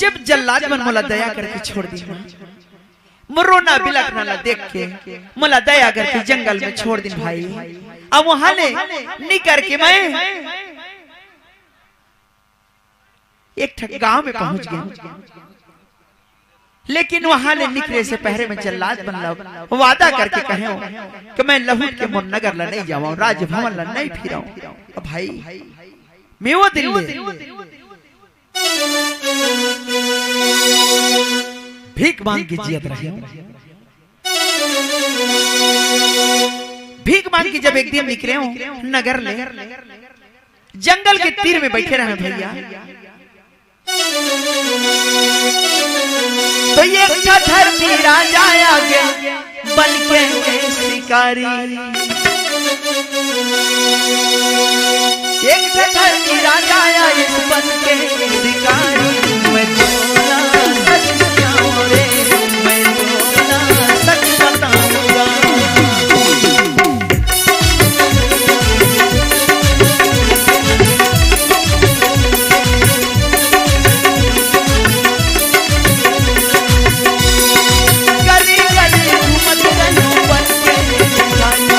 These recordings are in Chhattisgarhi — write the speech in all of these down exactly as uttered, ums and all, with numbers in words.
जब जल्लाद मन मोला दया करके छोड़ दिन, मोर रोना बिलखना ला देख के मोला दया करके जंगल में छोड़ दिन भाई। अब वहां ले निकर के मैं एक ठक गांव में पहुंच गया, लेकिन वहां ले निकले से पहले मैं जल्लाद मन ला वादा करके कहे हूं कि मैं लहुट के मोर नगर ला नहीं जावां, राजभवन ला नहीं फिरावां। अब भाई, मैं वो दिन ले भीख मांग के जियत रहे हूं। भीख मांग के जब एक दिन निकले हूं नगर ले, जंगल के तीर में बैठे रहे भैया, तो ये एक ठा धरती राजा आगे बन के शिकारी। एक ठा धरती राजा आइस बन के शिकारी। मैं तोला सच सुनाऊं रे, मैं तोला सच बताऊंगा। गली गली घूमत रहूं बन के शिकारी।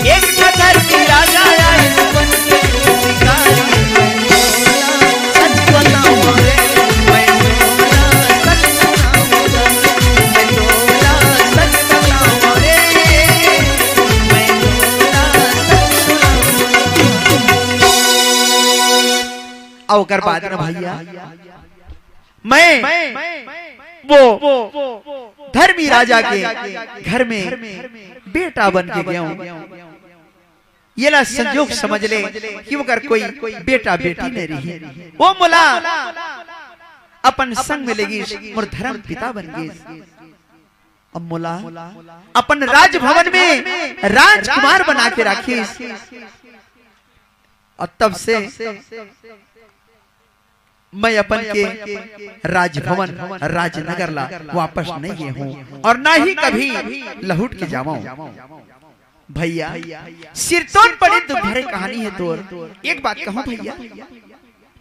एक ठा धरती राजा आइस बन के शिकारी। मैं तोला सच बताऊं रे, मैं तोला सच सुनाऊं रे, मैं तोला सच बताऊं रे, मैं तोला सच सुनाऊं। अउ ओकर बाद न भैया, मैं वो धर्मी राजा के घर में बेटा बन के गया हूं। येला संजोग समझ ले कि ओकर कोई बेटा बेटी नहीं रही। वो मोला अपन संग में लेगिस, मोर धर्म पिता बन गिस। अब मोला अपन राजभवन में राजकुमार बना के राखिस। और तब से मैं अपन के राजभवन, राजनगर ला वापस नहीं गए हूं और ना ही कभी लहुट के जावां। भैया, सिरतोन बड़ी दुख भरे कहानी है तोर। एक बात कहूं भैया,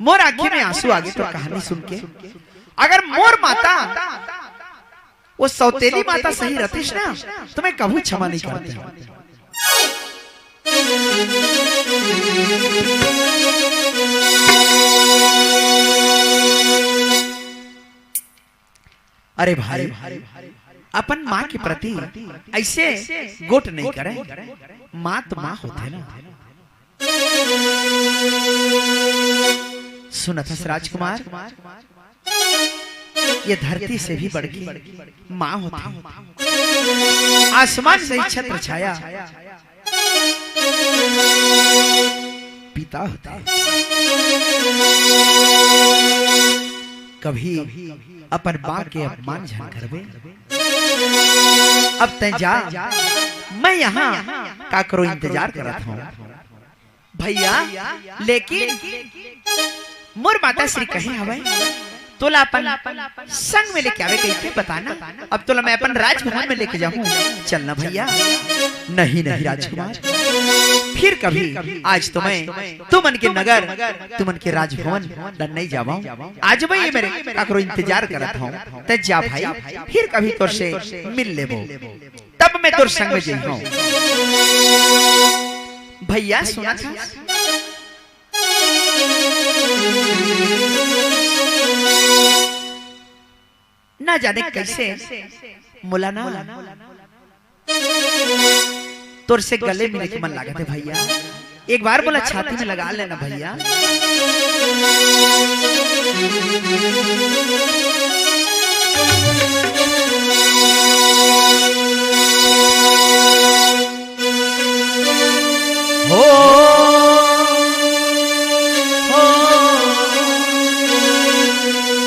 मोर आंखी में आंसू आगे तोर कहानी सुन के। अगर मोर माता, वो सौतेली माता सही रहतीस ना, तो मैं कभू क्षमा नहीं करते। अरे भाई, अपन माँ के प्रति ऐसे गोठ नहीं करे। माँ तो माँ होथे ना। सुनत हस राजकुमार, ये धरती से भी बढ़ के माँ होथे। आसमान से ही छत्र छाया पिता होथे। कभी अपन माँ के अपमान झन करबे। अब तैं जा, मैं यहाँ काकरो इंतजार करत हूँ। भैया, लेकिन मोर माता श्री कहे हवय, तोला अपन संग में लेके आवे कहिके बताना। अब तोला मैं अपन राजभवन में लेके जाहूं, चलना भैया। नहीं, नहीं राजकुमार, फिर कभी। आज तो मैं तुमन के नगर, तुमन के राजभवन ला नहीं जावां। आज मैं ये मेरे काकरो इंतजार करत हूं। तैं जा भाई, फिर कभी तोर से मिल लेबो। तब मैं तोर संग में जइहूं। भैया सुनत हस? ना जाने कैसे मोला ना तोर से गले मिले के मन लागत हे भैया। एक बार मोला छाती में लगा लेना भैया। हो, हो,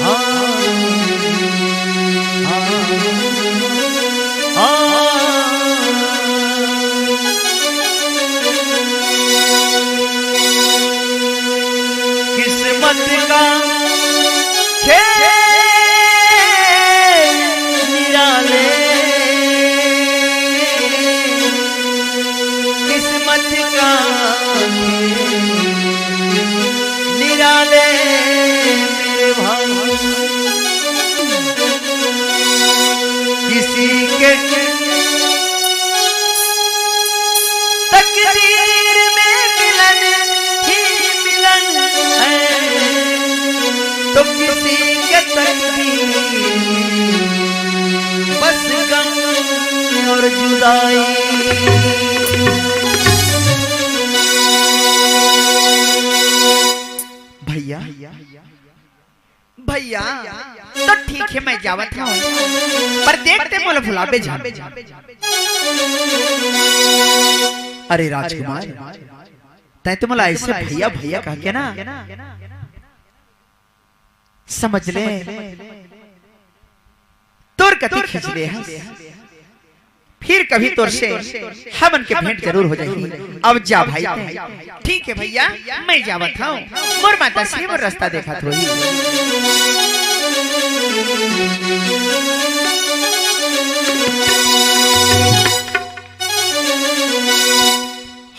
हाँ, हाँ, हाँ। किस्मत का खेल निराले। के तकदीर, बस गम और जुदाई। भैया, भैया, तो ठीक है, मैं जावत हूँ, पर देख ते मोला भुलाबे झन। अरे राजकुमार, तैं तो मोला ऐसे भैया भैया कह के ना, समझ ले, तोर कति खींच ले हस, फिर कभी तोर से हमन के भेंट जरूर हो जाही। अब जा भाई, तैं। ठीक है भैया, मैं जावत हूँ, मोर माता श्री मोर रास्ता देखात होही।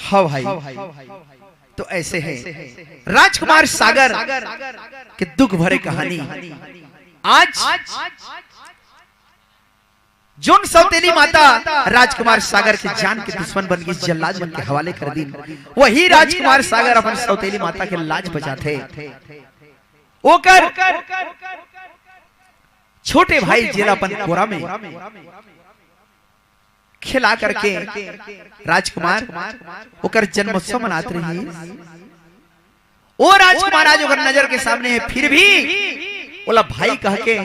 हाँ भाई, तो ऐसे है राजकुमार सागर के दुख भरे कहानी। आज जोन सौतेली माता राजकुमार सागर के जान के दुश्मन बन गई, जल्लाद बन के हवाले कर दीन, वही राजकुमार सागर अपन सौतेली माता के लाज बचाथे। ओकर छोटे भाई जेला अपन कोरा में खिला करके राजकुमार ओकर जन्मोत्सव मनात रही। ओ राजकुमार आज ओकर नजर के सामने है, फिर भी ओला भाई कह के,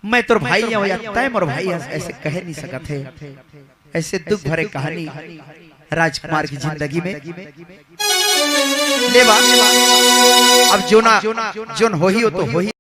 "मैं तोर भाई हूँ या तैं मोर भाई हस," ऐसे कहे नहीं सकत है। ऐसे दुख भरे कहानी राजकुमार की जिंदगी में। लेवा, अब जोना, जोन होही, वो तो होही।